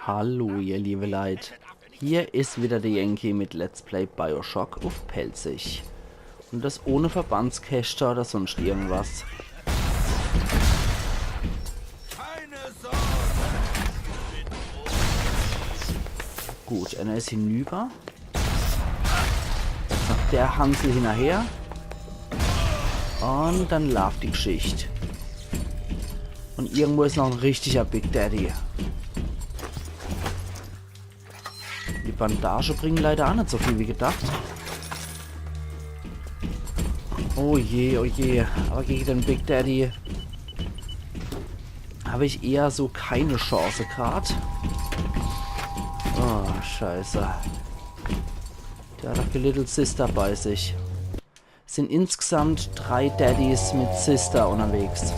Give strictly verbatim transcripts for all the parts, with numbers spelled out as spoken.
Hallo, ihr liebe Leit. Hier is wieder de Yankee mit Let's Play BioShock uff Pälzisch. Un das ohne Verbandskäschte oder sunscht irgendwas. Gut, einer is hinüber. Jetzt noch der Hansel hinnerher. Un dann laaft die Gschicht. Un irgendwo is noch en richtiger Big Daddy. Die Bandage bringe leider aa net so viel wie gedacht. Oh je, oh je. Aber gege den Big Daddy hab ich eher so keine Chance grad. Oh, scheiße. Der hat doch die Little Sister bei sich. Sin insgesamt drei Daddys mit Sister unterwegs.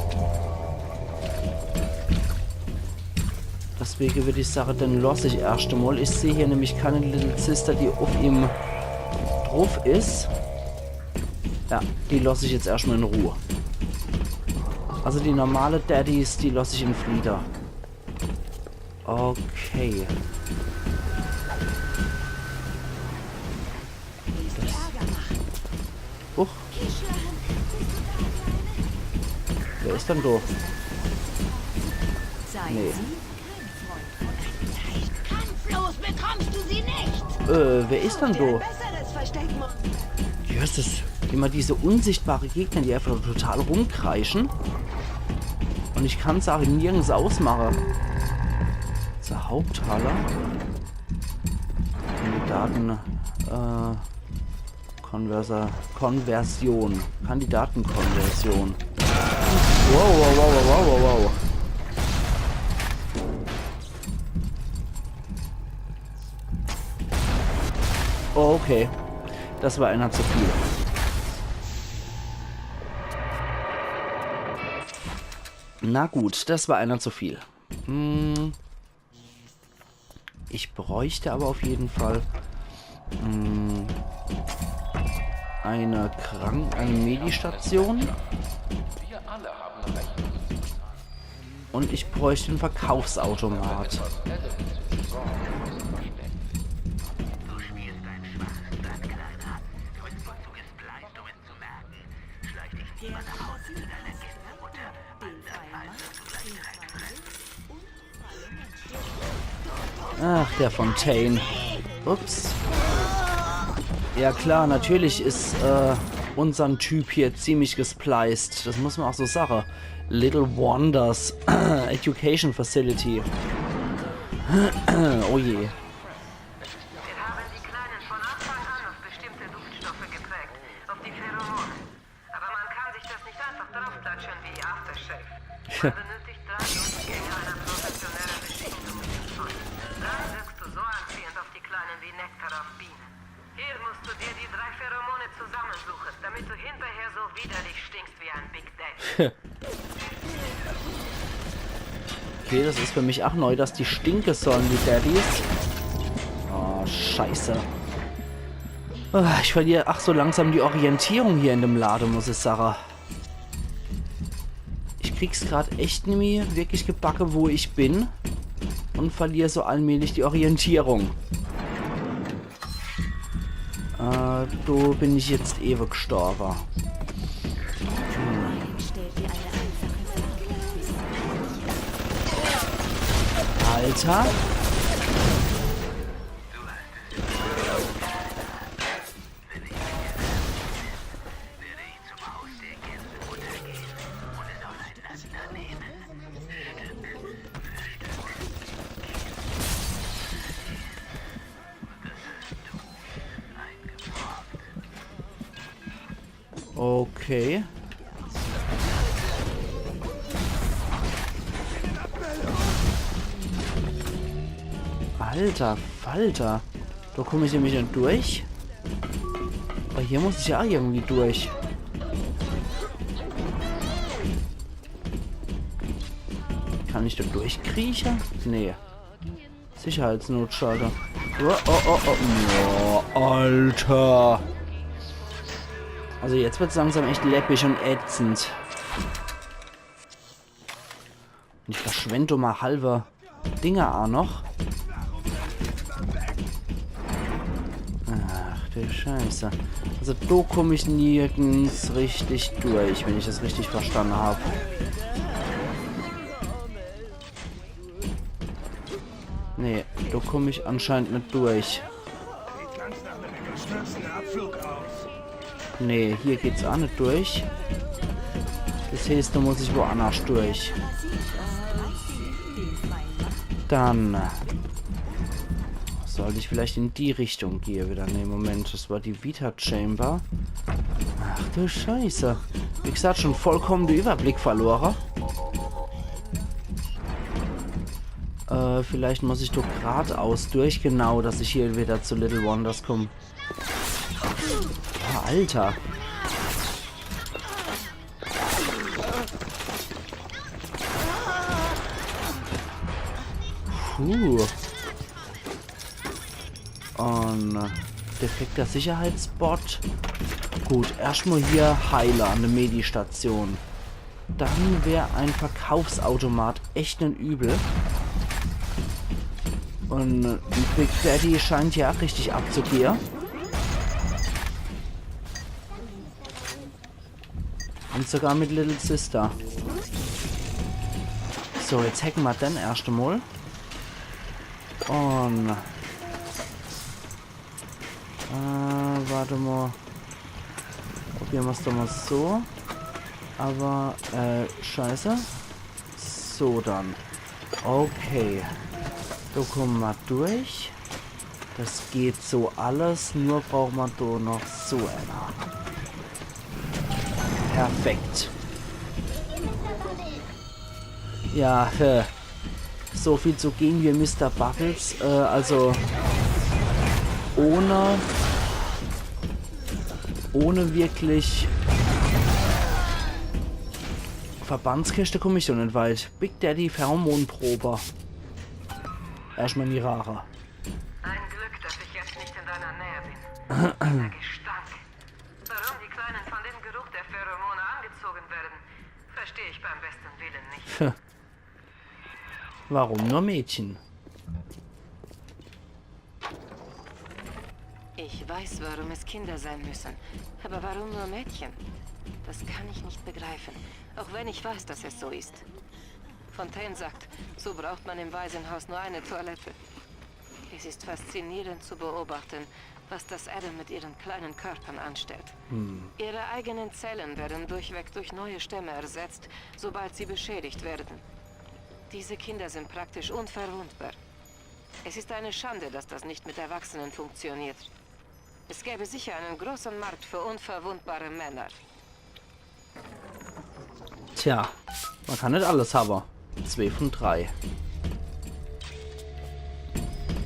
Deswege würd ich sage, den loss ich erscht emol. Ich seh hier nämlich keine Little Sister, die uff ihm druff is. Ja, die loss ich jetzt erscht mol in Ruh. Also die normale Daddys, die loss ich in Friede. Okay. Huch. Wer is dann do? Nee. Kampflos bekommst du sie nicht! Äh, wer is dann do? Besseres Versteck, Monster. Jesses, immer diese unsichtbare Gegner, die einfach total rumkreische. Un ich kann's aa nirgends ausmache. Zur Haupthalle. Kandidaten, äh, Konversa Konversion. Kandidatenkonversion. Wow, wow, wow, wow, wow, wow, wow. Okay. Das war einer zu viel. Na gut, das war einer zu viel. Hm. Ich bräuchte aber auf jeden Fall, mm, eine Krank-, eine Medistation. Und ich bräuchte einen Verkaufsautomat. Ach, der Fontaine. Ups. Ja klar, natürlich is, äh, unsern Typ hier ziemlich gespliced. Das muss man auch so sage. Little Wonders Education Facility. Oh je. Wir haben die Kleinen von Anfang an auf bestimmte Duftstoffe geprägt, auf die Pheromone. Aber man kann sich das nicht einfach draufklatschen wie Aftershave. Man benötigt drei Durchgänge einer professionellen Beschichtung mit Geschmack. Dann wirkst du so anziehend auf die Kleinen wie Nektar auf Bienen. Hier musst du dir die drei Pheromone zusammensuchen, damit du hinterher so widerlich stinkst wie ein Big Daddy. Okay, das is für mich auch neu, dass die stinke sollen, die Daddys. Oh, scheiße. Ah, ich verlier ach so langsam die Orientierung hier in dem Lade, muss ich sage. Ich krieg's grad echt nimmi wirklich gebacke, wo ich bin. Und verlier so allmählich die Orientierung. Äh, do bin ich jetzt ewe gestorbe. Alter. Okay. Alter Falter. Do komm ich nämlich net durch. Aber hier muss ich ja irgendwie durch. Kann ich do durchkrieche? Nee. Sicherheitsnotschalter. Oh, oh, oh, oh. Ja, Alter. Also jetzt wird's langsam echt läppisch und ätzend. Und ich verschwend do mol halwe Dinger aa noch. Scheiße. Also do komm ich nirgends richtig durch, wenn ich das richtig verstanne hab. Nee, do komm ich anscheinend net durch. Nee, hier geht's aa net durch. Das heeßt, do muss ich woannerscht durch. Dann sollt ich vielleicht in die Richtung gehe wieder. Nee, Moment, das war die Vita Chamber. Ach du Scheiße. Wie gesagt, schon vollkommen de Überblick verlore. Äh, vielleicht muss ich doch gradaus durch, genau, dass ich hier wieder zu Little Wonders komm. Ah, Alter. Puh. Und defekter Sicherheitsbot. Gut, erschtmal hier Heiler an der Medi-Station. Dann wär ein Verkaufsautomat echt net übel. Und Big Daddy scheint ja richtig abzugehe. Und sogar mit Little Sister. So, jetzt hacke mer den erscht mal. Und Äh, wart mal. Probiere mer's doch mal so. Aber, äh, scheiße. So dann. Okay. Do komme mer durch. Das geht so alles, nur brauche mer do noch so einer. Perfekt. Ja, äh, so viel zu gehen wie Mister Bubbles, äh, also ohne, ohne wirklich Verbandskiste komm ich schon net weit. Big Daddy Pheromonprobe. Erschtmal in die Rare. Ein Glück, dass ich jetzt nicht in deiner Nähe bin. Dieser Gestank. Warum die Kleinen von dem Geruch der Pheromone angezogen werden, verstehe ich beim besten Willen nicht. Warum nur Mädchen? Ich weiß, warum es Kinder sein müssen. Aber warum nur Mädchen? Das kann ich nicht begreifen. Auch wenn ich weiß, dass es so ist. Fontaine sagt, so braucht man im Waisenhaus nur eine Toilette. Es ist faszinierend zu beobachten, was das Adam mit ihren kleinen Körpern anstellt. Ihre eigenen Zellen werden durchweg durch neue Stämme ersetzt, sobald sie beschädigt werden. Diese Kinder sind praktisch unverwundbar. Es ist eine Schande, dass das nicht mit Erwachsenen funktioniert. Es gäbe sicher einen großen Markt für unverwundbare Männer. Tja, man kann net alles hawwe. Zwee von drei.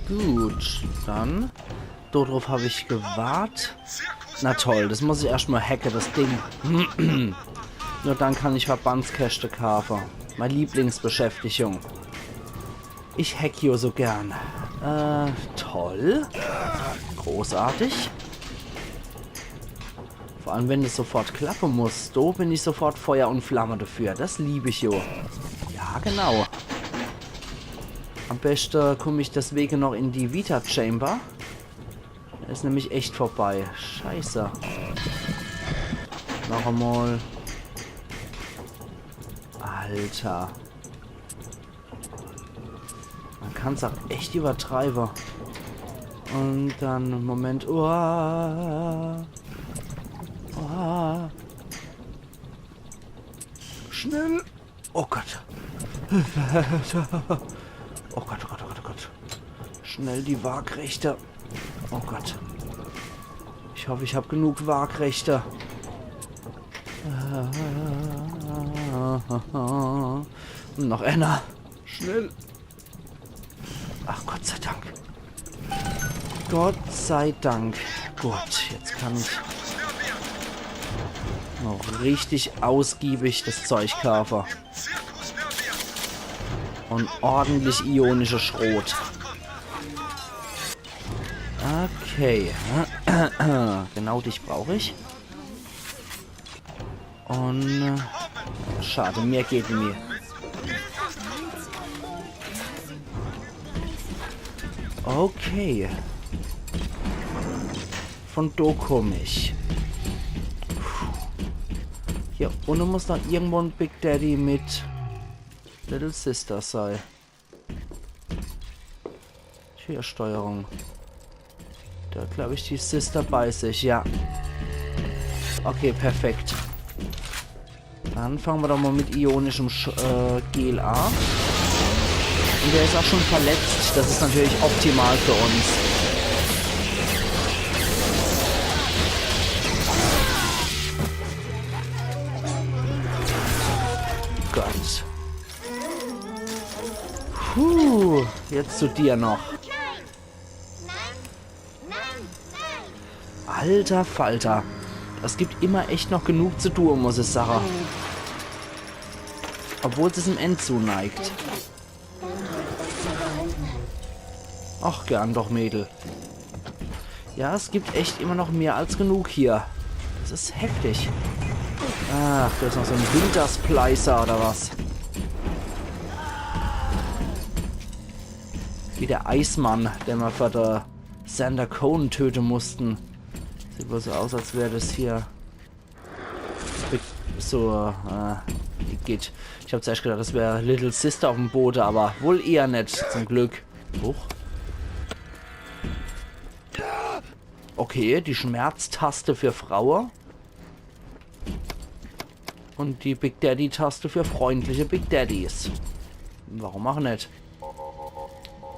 Gut, dann. Dodrauf hab ich gewart. Na toll, das muss ich erscht mal hacke, das Ding. Nur dann kann ich Verbandskäschte kaafe. Mei Lieblingsbeschäftigung. Ich hack jo so gern. Äh, toll. Großartig. Vor allem, wenn es sofort klappe muss. Do bin ich sofort Feuer und Flamme dafür. Das lieb ich jo. Ja, genau. Am beschte komm ich deswege noch in die Vita Chamber. Is nämlich echt vorbei. Scheiße. Noch emol. Alter. Man kann's auch echt übertreibe. Und dann, Moment. Uah. Uah. Schnell. Oh Gott. Oh Gott, oh Gott, oh Gott, oh Gott. Schnell die Waagrechte. Oh Gott. Ich hoff, ich hab genug Waagrechte. Noch einer. Schnell. Ach, Gott sei Dank. Gott sei Dank. Gut, jetzt kann ich noch richtig ausgiebig das Zeug kaafe. Und ordentlich ionische Schrot. Okay. Genau dich brauch ich. Und, äh, schade, mehr geht nie. Okay. Von do komm ich. Hier unne muss noch irgendwo en Big Daddy mit Little Sister sei. Türsteuerung. Do glaab ich die Sister bei sich, ja. Okay, perfekt. Dann fange mer doch mol mit ionischem Sch äh, Gel a. Un der is aa schun verletzt. Des is natürlich optimal für uns. Gott. Puh, jetzt zu dir noch. Alter Falter. Es gibt immer echt noch genug zu tun, muss ich sage. Obwohl es em End zuneigt. Ach, gern doch, Mädel. Ja, es gibt echt immer noch mehr als genug hier. Des is heftig. Ach, do is noch so en Wintersplicer oder was? Wie der Eismann, den mer für de Sander Cohen töte mussten. Sieht wohl so aus, als wär des hier so, äh, geht. Ich hab zuerscht gedacht, des wär Little Sister uff'm Boot, awwer wohl eher net, zum Glück. Huch. Okay, die Schmerztaste für Fraue. Un die Big Daddy-Taste für freundliche Big Daddies. Warum aa net?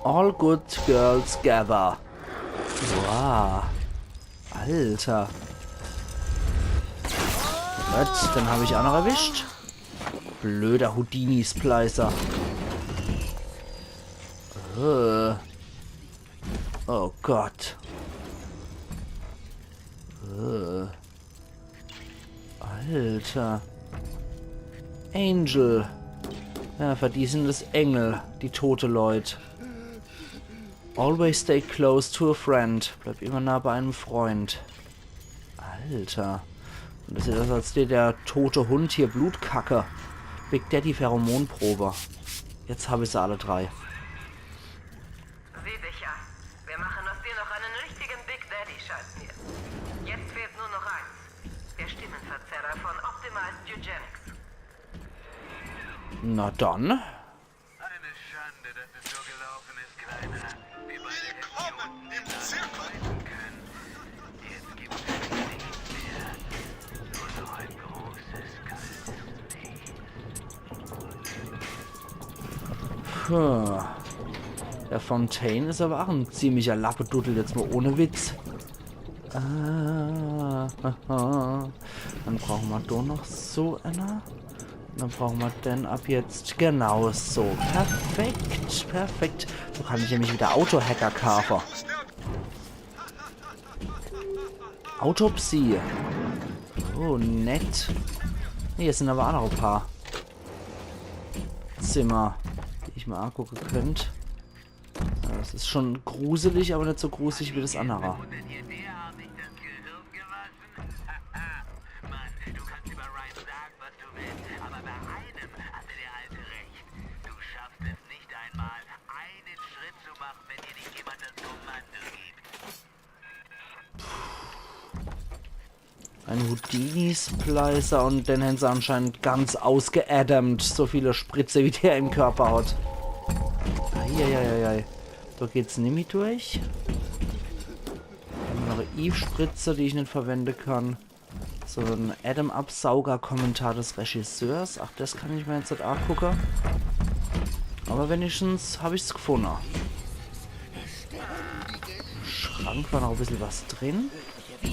All good girls gather. Wow. Alter. Gut, den hab ich aa noch erwischt. Blöder Houdini-Splicer. Äh. Oh Gott. Äh. Alter. Angel. Ja, für die sin des Engel, die tote Leut. Always stay close to a friend. Bleib immer nah bei einem Freund. Alter. Un des sieht aus, als dät der tote Hund hier Blut kacke. Big Daddy Pheromonprobe. Jetzt hab ich se alle drei. Sieh dich an. Wir machen aus dir noch einen richtigen Big Daddy, Schatz. Jetzt fehlt nur noch eins. Der Stimmenverzerrer von Optimized Eugenics. Na dann. Eine Schande, dass es so gelaufen ist, Kleiner. Wir beide hätten hier unten den Laden reißen können. Jetzt gibt's ihn nicht mehr. Nur noch ein großes, kaltes Nichts. Puh. Der Fontaine is awwer aa en ziemlicher Lappeduddel, jetzt mol ohne Witz. Ah, haha. Dann brauche mer do noch so ener. Dann brauche mer den ab jetzt genau so. Perfekt, perfekt. So kann ich nämlich wieder Autohacker kaafe. Autopsie. Oh, nett. Nee, hier sin awwer aa noch e paar Zimmer, die ich mer aagucke könnt. Ja, des is schun gruselig, awwer net so gruselig wie des annere. Mann, du kannst über Ryan sagen, was du willst, aber bei einem hatte der Alte recht. Du schaffst es nicht einmal, einen Schritt zu machen, wenn dir nicht jemand das Kommando gibt. En Houdini-Splicer un den hän se anscheinend ganz ausgeadamt, so viele Spritze wie der im Körper hat. Eieieiei. Do geht's nimmi durch. Dann hän mer noch e Eve-Spritze, die ich net verwende kann. So, en Adam-Absauger-Kommentar des Regisseurs. Ach, des kann ich mer jetzt net aagucke. Awwer wenigstens hab ich's gefunne. Im Schrank war noch e bissel was drin.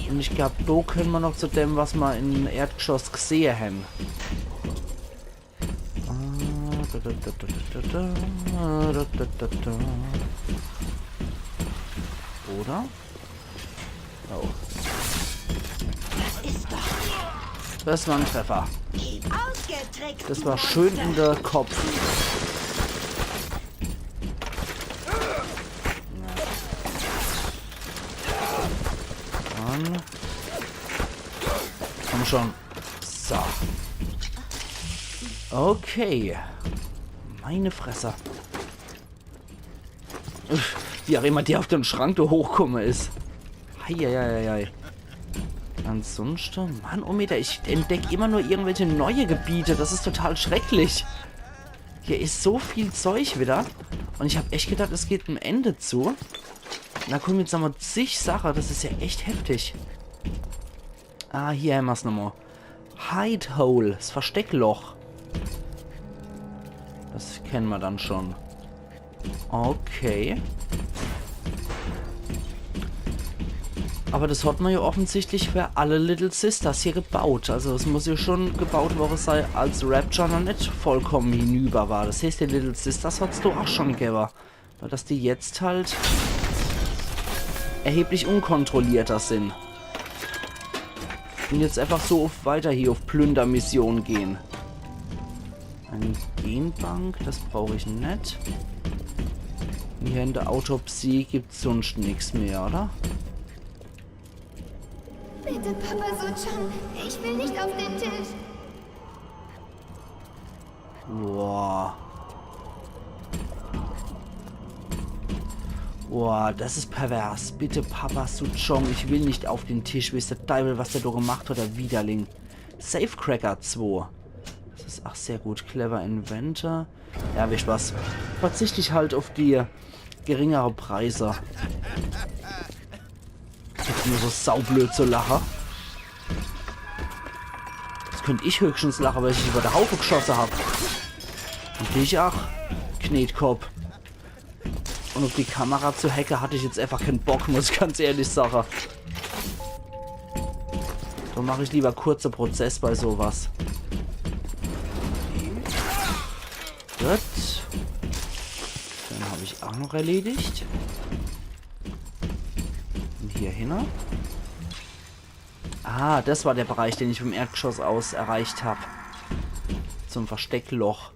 Un ich glaab, do könne mer noch zu dem, was mer im Erdgeschoss gsehe hän. Ah, da, da, da. Oder? Oh. Das ist doch Des war en Treffer. Ausgetrickst, Des war schön in de Kopf. Mann. Komm schon. So. Okay. Meine Fresse. Uff, wie auch immer der uff den Schrank do hochkumme is. Eieieiei. Ansonsten, Mann, oh Meter, ich entdeck immer nur irgendwelche neue Gebiete. Das is total schrecklich. Hier is so viel Zeug wieder. Und ich hab echt gedacht, es geht em Ende zu. Da kommen jetzt nochmal zig Sache. Das is ja echt heftig. Ah, hier hämmer's nochmal. Hidehole, das Versteckloch. Das kenne mer dann schon. Okay. Aber das hat mer ja offensichtlich für alle Little Sisters hier gebaut. Also es muss ja schon gebaut worre sei, als Rapture noch net vollkommen hinüber war. Das heißt, die Little Sisters hat's doch auch schon gewwe. Nur dass die jetzt halt erheblich unkontrollierter sind. Und jetzt einfach so auf, weiter hier auf Plündermission gehen. Eine Genbank, das brauch ich net. Und hier in der Autopsie gibt's sonst nix mehr, oder? Bitte, Papa Suchong, ich will nicht auf den Tisch. Boah. Boah, das is pervers. Bitte, Papa Suchong, ich will nicht auf den Tisch. Weiß der Deiwel, was der do gemacht hat, der Widerling. Safecracker zwei. Das is ach sehr gut. Clever Inventor. Ja, wisst was? Verzicht ich halt auf die geringere Preise. Jetzt nur so saublöd zu lache. Jetzt könnt ich höchstens lache, weil ich dich über de Haufe geschosse hab. Und dich ach, Knetkopp. Und auf die Kamera zu hacke hatte ich jetzt einfach kein Bock, muss ich ganz ehrlich sache. Da mach ich lieber kurze Prozess bei sowas. Gut. Den hab ich auch noch erledigt. Und hier hin. Ah, das war der Bereich, den ich vom Erdgeschoss aus erreicht hab. Zum Versteckloch.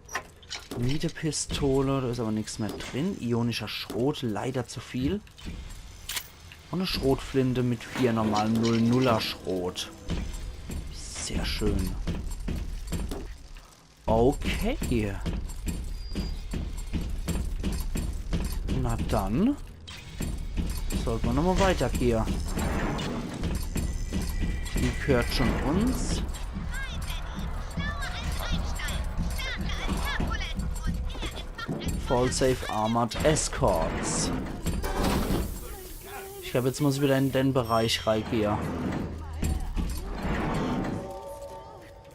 Nietepistole, da is aber nix mehr drin. Ionischer Schrot, leider zu viel. Und eine Schrotflinte mit vier normalem null nuller Schrot. Sehr schön. Okay. Na dann. Sollte mer nochmal weitergehe. Die gehört schon uns. Failsafe Armored Escorts. Ich glaub, jetzt muss ich wieder in den Bereich reingehe.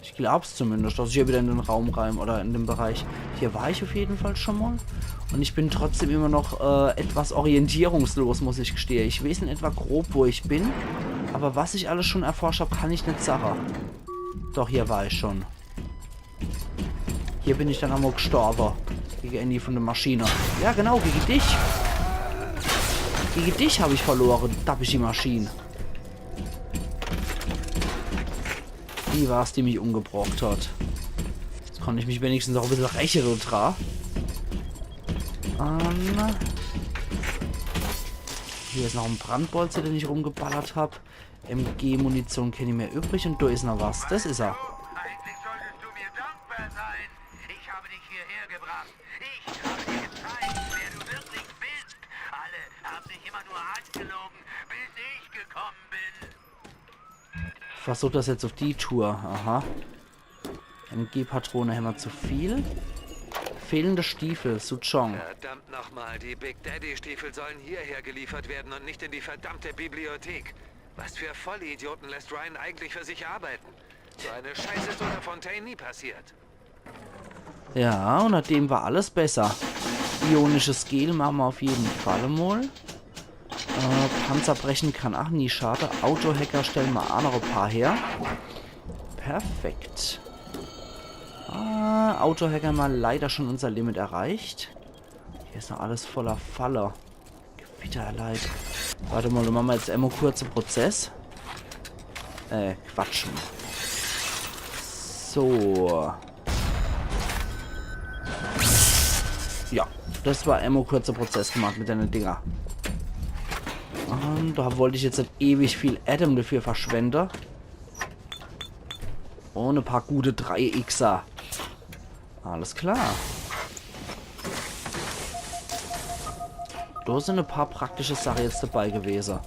Ich glaub's zumindest, dass ich hier wieder in den Raum rein oder in den Bereich. Hier war ich auf jeden Fall schon mal. Und ich bin trotzdem immer noch äh, etwas orientierungslos, muss ich gestehe. Ich weiß in etwa grob, wo ich bin. Aber was ich alles schon erforscht hab, kann ich net sache. Doch, hier war ich schon. Hier bin ich dann einmal gestorbe. Gegen Annie von der Maschine. Ja, genau, gegen dich. Gegen dich hab ich verloren, dappische Maschine. Die war's, die mich umgebracht hat. Jetzt konnt ich mich wenigstens auch ein bisschen räche, do dra. Ähm, hier is noch ein Brandbolze, den ich rumgeballert hab. M G-Munition kenn ich mehr übrig und do is noch was. Das is er. Eigentlich solltest du mir dankbar sein. Ich habe dich hierher gebracht. Ich habe dir gezeigt, wer du wirklich bist. Alle haben dich immer nur angelogen, bis ich gekommen bin. Versuch das jetzt auf die Tour. Aha. M G-Patrone hämmer zu viel. Fehlende Stiefel, Suchong. Verdammt nochmal, die Big Daddy Stiefel sollen hierher geliefert werden und nicht in die verdammte Bibliothek. Was für Vollidioten lässt Ryan eigentlich für sich arbeiten? So eine Scheiße ist unter Fontaine nie passiert. Ja, und nachdem war alles besser. Ionisches Gel mache mer auf jeden Fall mal. Äh, Panzerbrechend kann ach nie schade. Autohacker stelle mer ach noch e paar her. Perfekt. Ah, Autohacker hämmer leider schon unser Limit erreicht. Hier is noch alles voller Falle. Gewitter, Leit. Warte mal, do mache mer jetzt emol kurze Prozess. Äh, Quatsch. So. Ja, das war emol kurze Prozess gemacht mit denne Dinger. Und da wollt ich jetzt net ewig viel Adam dafür verschwende. Und e paar gute drei Xer. Alles klar. Da sind e paar praktische Sache jetzt dabei gewese.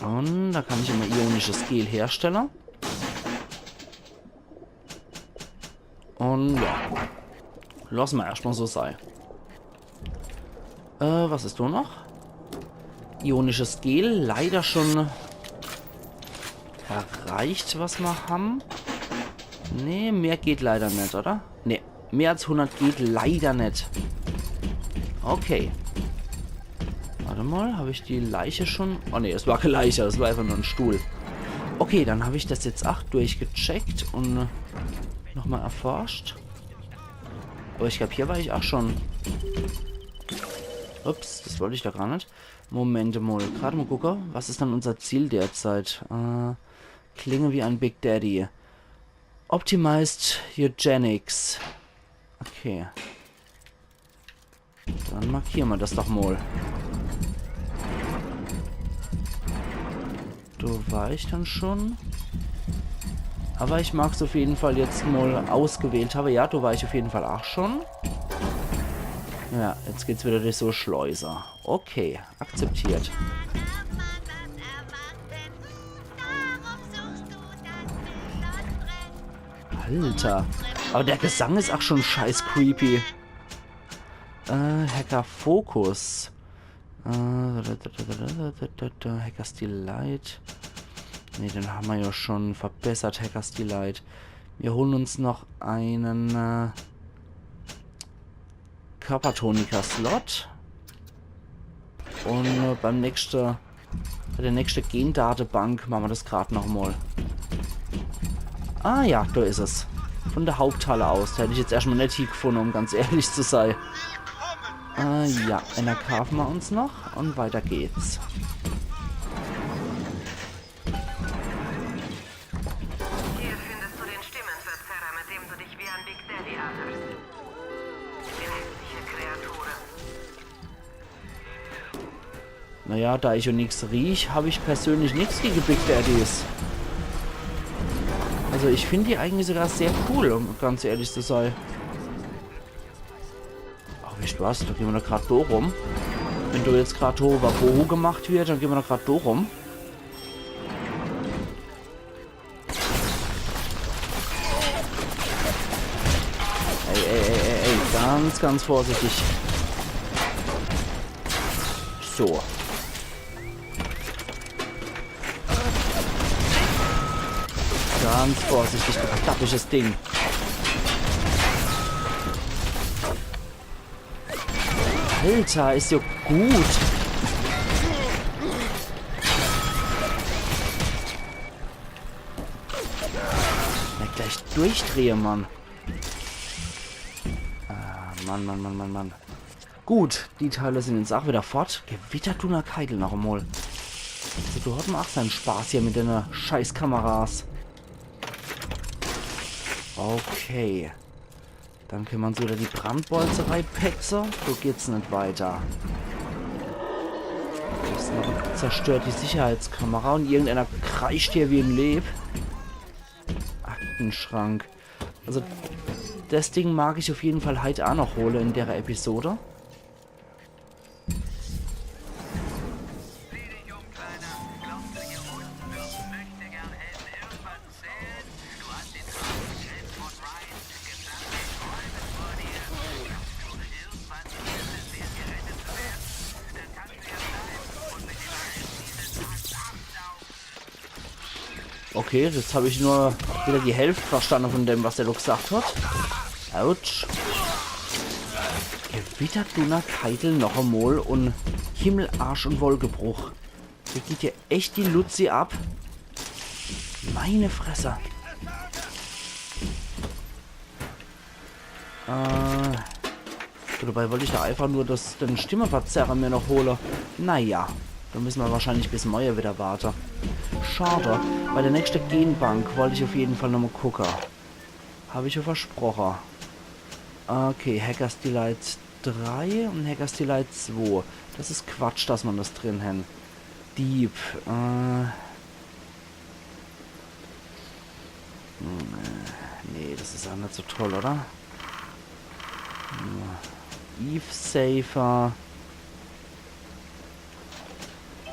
Und da kann ich immer ionisches Gel herstelle. Und ja. Lass ma erscht mal so sei. Äh, was is do noch? Ionisches Gel, leider schon erreicht, was ma ham. Nee, mehr geht leider net, oder? Nee, mehr als hundert geht leider net. Okay. Wart mal, hab ich die Leiche schon? Oh nee, es war kee Leiche, es war einfach nur en Stuhl. Okay, dann hab ich das jetzt ach durchgecheckt und, äh, nochmal erforscht. Aber ich glaub, hier war ich ach schon. Ups, das wollt ich doch gar net. Moment mal, grad mal gucke, was is dann unser Ziel derzeit? Äh, klinge wie ein Big Daddy. Optimized Eugenics. Okay. Dann markiere ma das doch mal. Do war ich dann schon. Aber ich mag's auf jeden Fall jetzt mal ausgewählt habe. Ja, do war ich auf jeden Fall ach schon. Ja, jetzt geht's wieder durch so Schleuse. Okay, akzeptiert. Alter. Aber der Gesang is ach schon scheiß creepy. Äh, Hacker Fokus. Äh, da, da, da, Hackers Delight. Nee, den ham ma ja schon verbessert, Hackers Delight. Wir holen uns noch einen, äh, Körpertoniker-Slot. Und, äh, beim nächste, bei der nächste Gendatebank mache ma das grad noch mal. Ah ja, do is es. Von der Haupthalle aus. Do hätt ich jetzt erscht mal net hiegefunde, um ganz ehrlich zu sei. Äh, ja, einer kaafe ma uns noch und weiter geht's. Hier findest du den Stimmenverzerrer, mit dem du dich wie ein Big Daddy anhörst. Grässliche Kreaturen. Naja, da ich ja nix riech, hab ich persönlich nix gegen Big Daddies. Also ich find die eigentlich sogar sehr cool, um ganz ehrlich zu sei. Ach, wisst ihr was? Dann gehn ma doch grad do rum. Wenn do jetzt grad Tohuwabohu gemacht wird, dann gehn ma doch grad do rum. Ey, ey, ey, ey, ey, ganz, ganz vorsichtig. So. Ganz vorsichtig, du dappisches Ding. Alter, is ja gut. Na, gleich durchdrehe, Mann. Ah, Mann, Mann, Mann, Mann, Mann. Gut, die Teile sin jetzt ach wieder fort. Gewitter, Dunnerkeidel noch emol. Also, do hat ma ach sein Spaß hier mit denne scheiß Kameras. Okay. Dann kenne ma uns wieder die Brandbolze reipetze. So geht's net weiter. Do is noch e zerstörti Sicherheitskamera und irgendeiner kreischt hier wie im Leeb. Aktenschrank. Also, das Ding mag ich auf jeden Fall heit ach noch hole in der Episode. Okay, jetzt hab ich nur wieder die Hälft verstanne von dem, was der do gesagt hat. Autsch. Gewitter, Dunnerkeidel noch emol und Himmel, Arsch und Wolkebruch. Do geht ja echt die Luzi ab. Meine Fresse. Äh, so, dabei wollt ich doch einfach nur das, den Stimmeverzerrer mir noch hole. Naja, do müsse ma wahrscheinlich bis morje wieder warte. Schade, bei der nächste Genbank wollt ich auf jeden Fall nochmal gucke. Hab ich ja versproche. Okay, Hackers Delight drei und Hackers Delight zwei. Das is Quatsch, dass ma das drin hen. Dieb, äh, Hm, äh, nee, das is ach net so toll, oder? Hm, Eve Safer.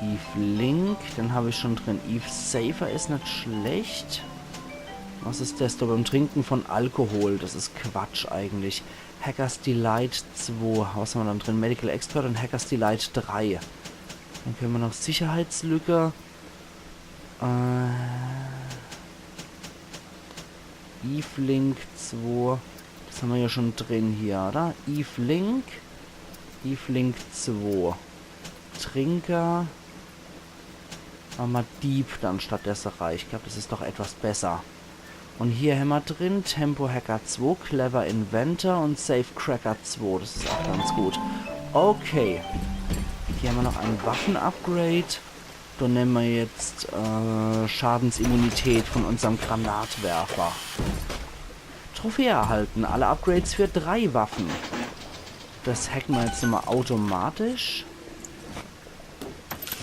Eve Link, den hab ich schon drin. Eve Saver is net schlecht. Was is des do beim Trinken von Alkohol? Des is Quatsch eigentlich. Hacker's Delight zwei. Was hammer dann drin? Medical Expert und Hacker's Delight drei. Dann könne mer noch Sicherheitslücke. Äh, Eve Link zwei. Des hammer ja schon drin hier, oder? Eve Link. Eve Link zwei. Trinker. Mache mer Dieb dann stattdesse rei. Ich glaub, des is doch etwas besser. Und hier hammer drin Tempo Hacker zwei, Clever Inventor und Safe Cracker zwei. Des is auch ganz gut. Okay. Hier hammer noch ein Waffen-Upgrade. Dann nemme mer jetzt äh, Schadensimmunität von unserm Granatwerfer. Trophäe erhalten. Alle Upgrades für drei Waffen. Des hacke mer jetzt mol automatisch.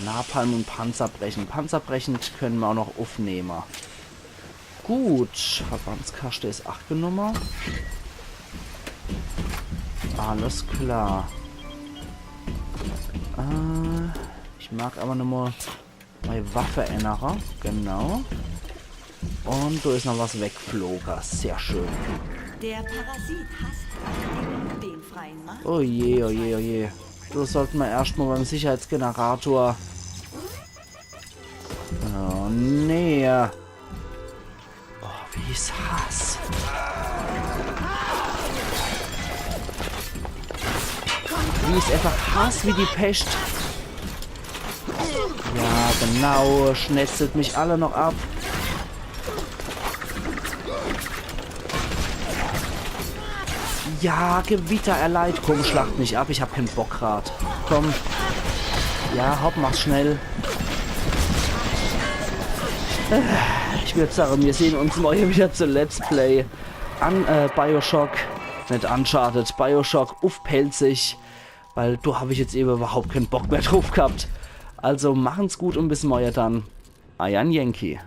Napalm und Panzerbrechend. Panzerbrechend könne mer auch noch uffnemme. Gut, Verbandskaschte is aach genumme. Alles klar. Äh, ich mag aber nochmal meine Waffe ännere. Genau. Und da is noch was weggefloge. Sehr schön. Der Parasit hasst Achtung, den freien Markt. Oh je, oh je, oh je. Da sollte mer erscht mal beim Sicherheitsgenerator. Oh nee. Oh, wie ich's hass. Wie ich's einfach hass wie die Pescht. Ja, genau. Schnetzelt mich alle noch ab. Ja, Gewitter, er leid. Komm, schlacht mich ab. Ich hab keinen Bock grad. Komm. Ja, hopp, mach's schnell. Ich würd sagen, wir sehen uns morgen wieder zu Let's Play an äh, Bioshock. Nicht Uncharted, Bioshock uff Pälzisch. Weil da hab ich jetzt eben überhaupt keinen Bock mehr drauf gehabt. Also machen's gut und bis morgen dann. Eier Yankee.